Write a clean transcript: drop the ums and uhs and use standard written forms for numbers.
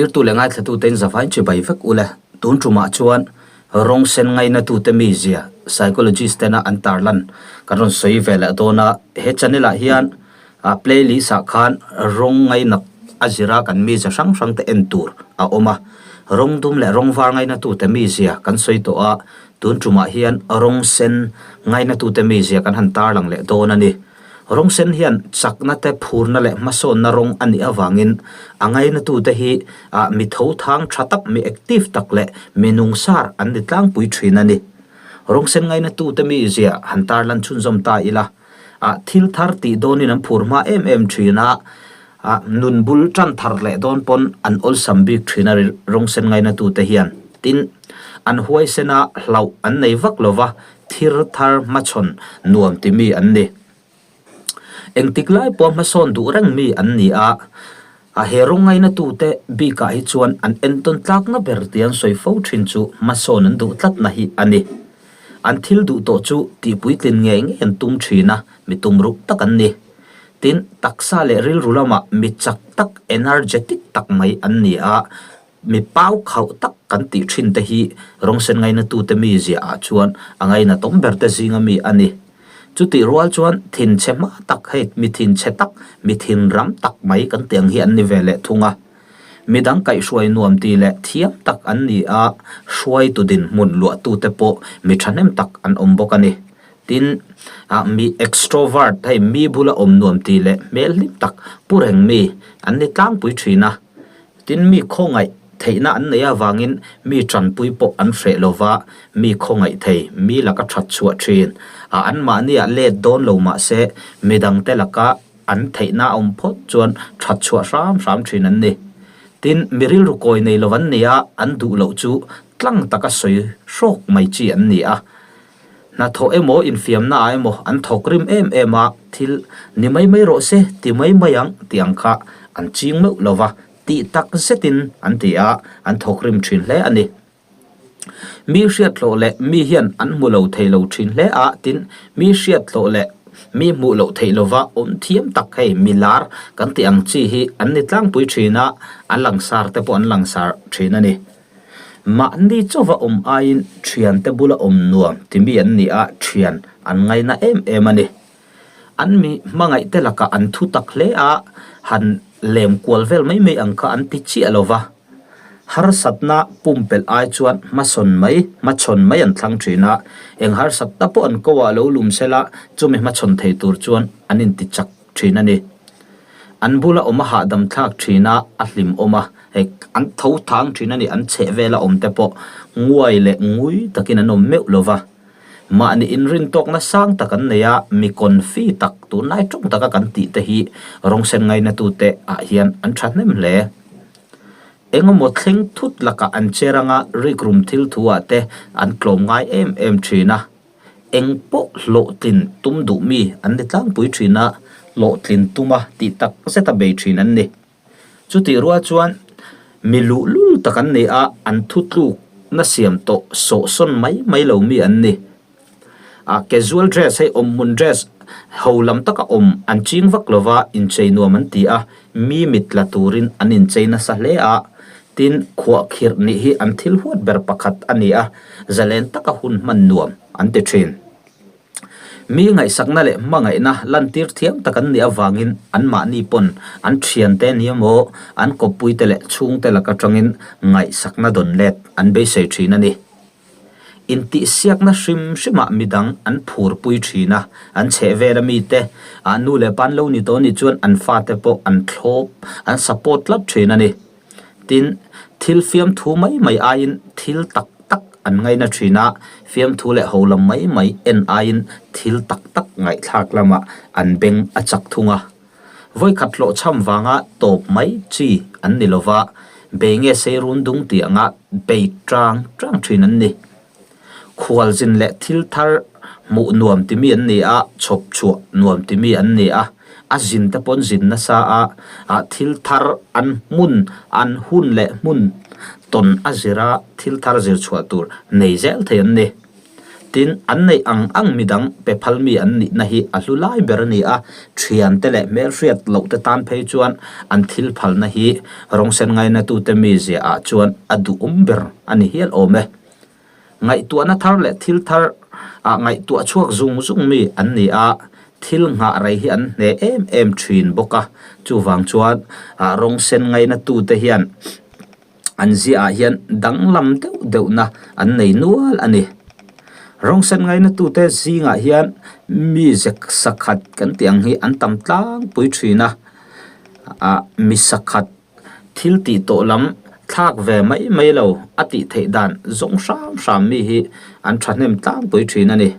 Thlirtu leh ngaithlatute in zavain chibai vek ule. Tun tumah chuan rawng sen ngainatute mizia psychologist tena an tarlan kan rawn sawi ve leh dawn a. He channel ah hian playlist ah khan rawng ngainat a zira kan mizia hrang hrang te en tur a awm a. Rawng dum leh rawng var ngainatute mizia kan sawi tawh a, tun tumah hian rawng sen ngainatute mizia kan han tarlang leh dawn a ni. Rawng sen hian chakna te phurna leh hmasawnna rawng a nih avangin a ngainatute hi mi tho thang tha tak, mi active tak leh mi nungsar an ni tlangpui thin a ni. Rawng sen ngainatute mizia han tarlan chhunzawm ta ila, thil thar tih dawnin an phur hma em em thin a, nun bul tan thar leh dawn pawn an awlsam bik thin a rawng sen ngainatute hian. Tin, an huaisena hlauh an nei vak lova, Thir thar hmachhawn nuam ti mi an ni. Engtik lai pawh hmasawn duh reng mi an ni a, a he rawng ngainatute bikah hi chuan an entawn tlakna ber tih an sawi fo thin chu hmasawn an duh tlatna hi a ni. An thil duh tawh chu tihpuitlin ngei ngei an tum thin a, mi tumruk tak an ni. Tin, taksa leh rilru lamah mi chak tak, energetic tak mai an ni a, Mi pau khauh tak kan tih thin te hi rawngsen ngainatute mi ziahah chuan a ngainatawm ber te zinga mi a ni. Chutih rual chuan thinchhe hma tak hei mi thinchhe tak, mi thinram tak mai kan tih ang hi an ni ve leh thung a. Mi dang kaihhruai nuam ti leh thiam tak an ni a, hruaitu dinhmun luahtute pawh mi thahnem tak an awm bawk a ni. Tin, mi extrovert hei mi bula awm nuam ti leh hmel hlim tak pu reng mi an ni tlangpui thin a. Tin, mi khawngaih theihna an neih avangin mi tanpui pawh an hreh lo va, mi khawngaih thei, mi laka that chhuah thin a, anmahniah let dawn lo mah se midangte laka an theihna a awm phawt chuan that chhuah hram hram thin an ni. Tin, mi rilru kawi nei lo an ni a, an duh loh chu tlang taka sawi hrawk mai chi an ni a. Hnathawh emaw infiamna ah emaw an thawk rim em em a, thil ni mai mai rawh se ti mai mai ang tih ang kha an ching meuh lo va, tih tak zetin an ti a, an thawk rim thin hle a ni. Mi hriathlawh leh mi hian an hmu lo thei lo thin hle a, tin mi hriathlawh leh mi hmuh loh theih lova awm thiam tak hei mi lar kan tih ang chi hi an ni tlangpui thin a, an langsar te pawh an langsar thin a ni. Mahni chauva awm aiin thiante bula awm nuam ti mi an ni a, thian an ngaina em em a ni. An mi hmangaihte lakah an thu tak hle a, han lem kual vel mai mai ang kha an ti chiah lo va. Harsatna pumpelh ai chuan hmasawn mai, hmachhawn mai an thlang thin a, eng harsatna pawh an ko ah lo lum sela chumi hmachhawn thei tur chuan an inti chak thin a ni. An bula awm a hahdam thlak thin a, a hlim awm a, hei an tho thang thin a ni, an chheh vela awm te pawh nguai leh ngui takin an awm meuh lo va. Mahni inrin tawkna sang tak an nei a, mi confi tak, tunlai tawng taka kan tih te hi rawngsen ngainatute ah hian an thahnem hle. Engemaw thleng thut lakah an cher anga rikrum thil thu ah te an tlawm ngai em em thin a. Eng pawh hlawhtlin tum duh mi an ni tlangpui thin a, hlawhtlin tuma tih tak zeta bei thin an ni. Chutih rual chuan mi luhlul tak an ni a, an thutlukna siam tawh sawhsawn mai mai lo mi an ni. A casual dress hei awmhmun dress ho lam taka awm an ching vak lova inchei nuam an ti a, mi mit la turin an inchei nasa hle a, tin khuahkhirh nih hi an thil huat ber pakhat a ni a, zalen taka hun hman nuam an ti thin. Mi ngaihsakna leh hmangaihna lantir thiam tak an nih avangin anmahni pawn an thiante ni emaw an kawppuite leh chhungte lak atangin ngaihsakna dawn let an beisei thin a ni. Intihsiakna hrim hrimah midang an phurpui thin a, an chhehvela mite, ah nu leh pa an lo ni tawh anih chuan an fate pawh an thlawp, an support tlat thin a ni. Tin, thil fiamthu mai mai aiin thil tak tak an ngaina thin a, fiamthu leh ho lam mai mai en aiin thil tak tak ngaihthlak lamah an beng a chak thung a. Vawikhat hlawhchham vanga tawp mai chi an ni lova, bei nge sei run dung tih anga bei tang tang thin an ni. Khualzin leh thil thar hmuh nuam ti mi an ni a, chhawp chhuah nuam ti mi an ni a, a zin te pawn zin nasa a, ah thil thar an hmun, an hun leh hmun tawn a zir a, thil thar zir chhuah tur nei zel thei an ni. Tin, an neih ang ang midang pe phal mi an nihna hi a hlu lai ber a ni a, thiante leh hmelhriat lohte tan phei chuan an thil phalna hi rawng sen ngainatute mizia ah chuan a duhawm ber a ni hial awm e. Ngaihtuahna thar leh thil thar ah ngaihtuah chhuak zung zung mi an ni a, thil nghah rei hi an hne em em thin bawk a, chuvang chuan rawng sen ngainatute hian An ziahah hian danglam deuh deuhna an nei nual a ni. Rawng sen ngainatute zingah hian mi zek sakhat kan tih ang hi an tam tlangpui thin a, ah mi sakhat thil tih tawh lam thlak ve mai mai lo a tih theih dan zawng hram hram mi hi an thahnem tlangpui thin a ni.